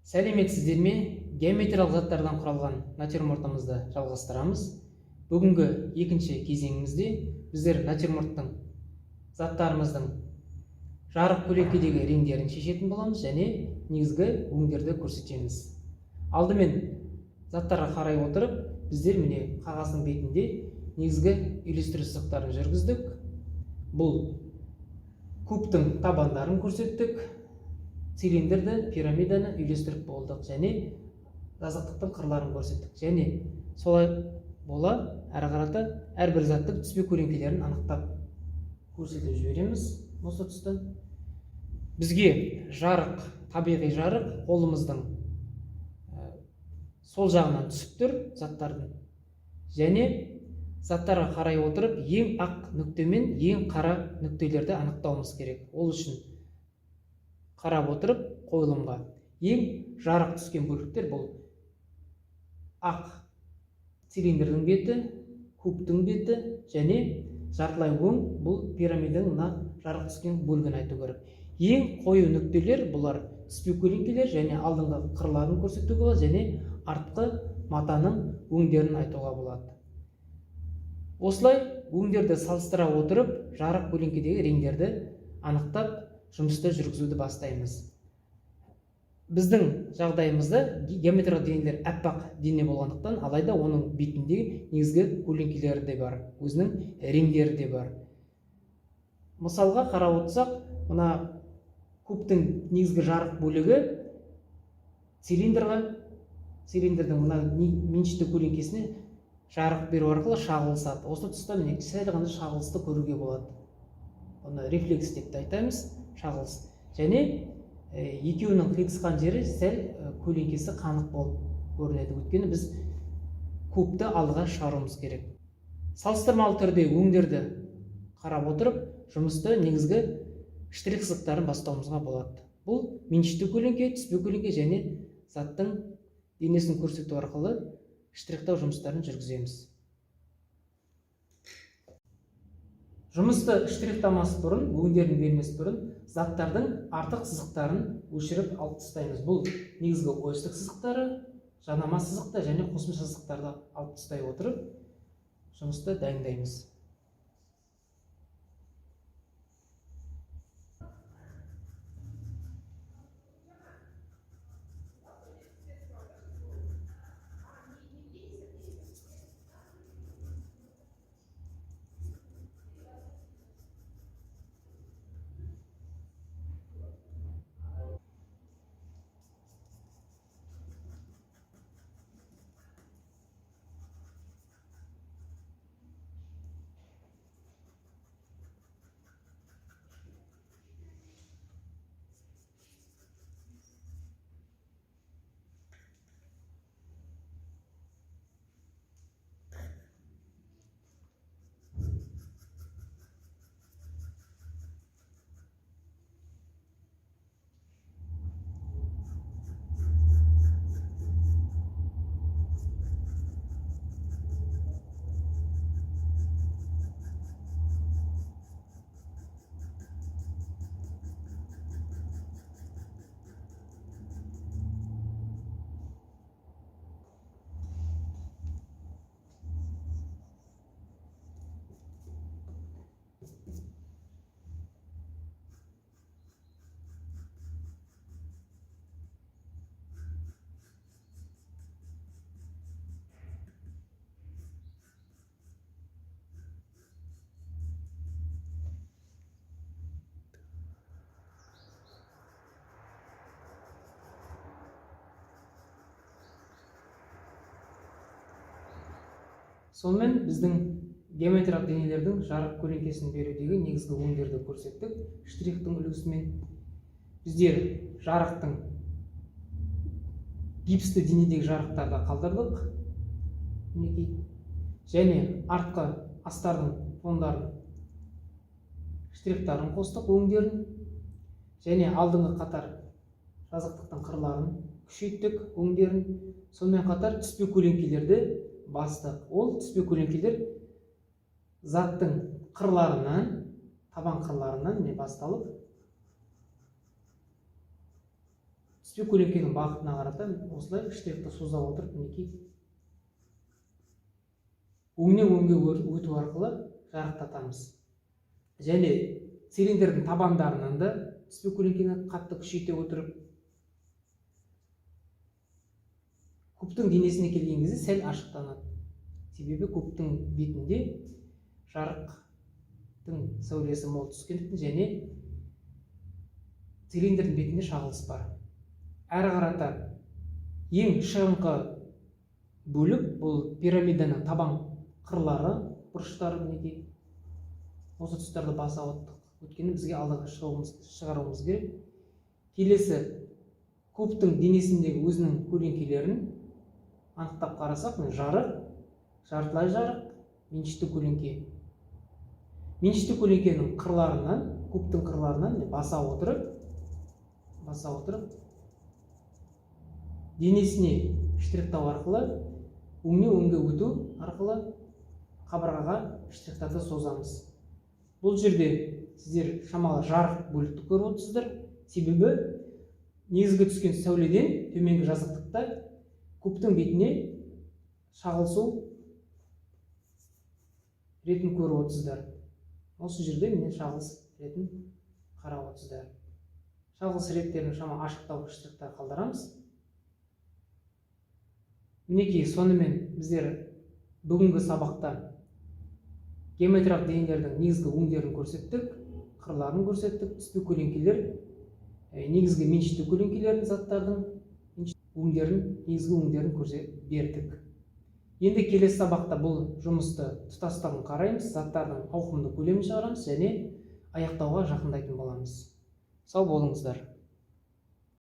Сәлеметсіздер ме? Геометриялық заттардан құралған натюрмортымызды жалғастырамыз. Бүгінгі екінші кезеңімізде біздер натюрморттың заттарымыздың жарық көлеңкедегі реңдерін шешетін боламыз және негізгі өңдерді көрсетеміз. Алдымен заттарға қарай отырып, біздер міне қағаздың бетінде негізгі үйлестіру сызықтарын жүргіздік. Бұл кубтың табандарын көрсеттік, цилиндрді, пирамиданы үйлестіріп болдық және жазықтықтың қырларын көрсеттік. Және солай бола әрі қарата әрбір заттың түспе көлеңкелерін анықтап көрсетіп жібереміз. Осы тұста бізге жарық, табиғи жарық қолымыздың сол жағынан түсіп тұр заттардың. Және заттарға қарай отырып ең ақ нүкте мен ең қара нүктелерді анықтауымыз керек. Ол үшін қарап отырып қойылымға ең жарық түскен бөліктер бұл ақ цилиндрдің беті, кубтың беті және жартылай өң бұл пирамиданың мына жарық түскен бөлігін айту керек. Ең қою нүктелер бұлар түспе көлеңкелер және алдыңғы қырларын көрсетуге болады және артқы матаның өңдерін айтуға болады. Осылай өңдерді салыстыра отырып жарық көлеңкедегі реңдерді анықтап жұмысты жүргізуді бастаймыз. Біздің жағдайымызда геометриялық денелер аппақ дене болғандықтан, алайда оның бетінде негізгі көлеңкелері де бар, өзінің реңдері де бар. Мысалға қарап отырсақ, мына кубтың негізгі жарық бөлігі цилиндрға, цилиндрдің мына меншікті көлеңкесіне жарық беру арқылы шағылысады. Осы тұста міне сәл ғана шағылысты көруге болады. Оны рефлекс деп те айтамыз, шағылыс. Және екеуінің қиылысқан жері сәл көлеңкесі қанық болып көрінеді. Өйткені біз кубты алдыға шығаруымыз керек. Салыстырмалы түрде өңдерді қарап отырып, жұмысты негізгі штрих сызықтарын бастауымызға болады. Бұл меншікті көлеңке, түспе көлеңке және заттың денесін көрсету арқылы штрихтау жұмыстарын жүргіземіз. Жұмысты штрихтамас бұрын, өңдерін бермес бұрын заттардың артық сызықтарын өшіріп алып тастаймыз. Бұл негізгі осьтік сызықтары, жанама сызықты және қосымша сызықтарды алып тастай отырып жұмысты дайындаймыз. Сонымен біздің геометриялық денелердің жарық көлеңкесін берудегі негізгі өңдерді көрсеттік штрихтың үлгісімен. Біздер жарықтың гипсті денедегі жарықтарды қалдырдық. Мінекей. Және артқы астардың фондарын, штрихтарын қостық, өңдерін. Және алдыңғы қатар жазықтықтың қырларын күшейттік, өңдерін. Сонымен қатар түспе көлеңкелерді бастық. Ол түспе көлеңкелер заттың қырларынан, табан қырларынан міне басталып Түспе көлеңкенің бағытына қарата осылай штрихті соза отырып, мінекей, өңнен өңге өту арқылы жарықтатамыз. Және цилиндрдің табандарынан да түспе көлеңкені қатты күшейте отырып, кубтың денесіне келген кезде сәл ашықтанады. Себебі кубтың бетінде жарықтың сәулесі мол түскендіктен және цилиндрдің бетінде шағылыс бар. Әрі қарата ең шығыңқы бөлік бұл пирамиданың табан қырлары, бұрыштары, мінекей осы тұстарды баса оттық. Өйткені бізге алдыға шығаруымыз керек. Келесі кубтың денесіндегі өзінің көлеңкелерін анықтап қарасақ, міне жарық, жартылай жарық, меншікті көлеңке. Меншікті көлеңкенің қырларынан, кубтың қырларынан баса отырып денесіне штрихтау арқылы, өңнен өңге өту арқылы қабырғаға штрихтарды созамыз. Бұл жерде сіздер шамалы жарық бөлікті көріп отырсыздар. Себебі негізгі түскен сәуледен төменгі жазықтықта кубтың бетіне шағылысу ретін көріп отырсыздар. Осы жерде міне шағылыс ретін қарап отырсыздар. Шағылыс реттерін шама ашықтау штрихтар қалдырамыз. Мінекей, сонымен біздер бүгінгі сабақта геометриялық денелердің негізгі өңдерін көрсеттік, қырларын көрсеттік, түспе көлеңкелер, негізгі меншікті көлеңкелердің заттардың өңдерін, негізгі өңдерін бердік. Енді келесі сабақта бұл жұмысты тұтастығын қараймыз, заттардың ауқымды көлемін шығарамыз және аяқтауға жақындайтын боламыз. Сау болыңыздар.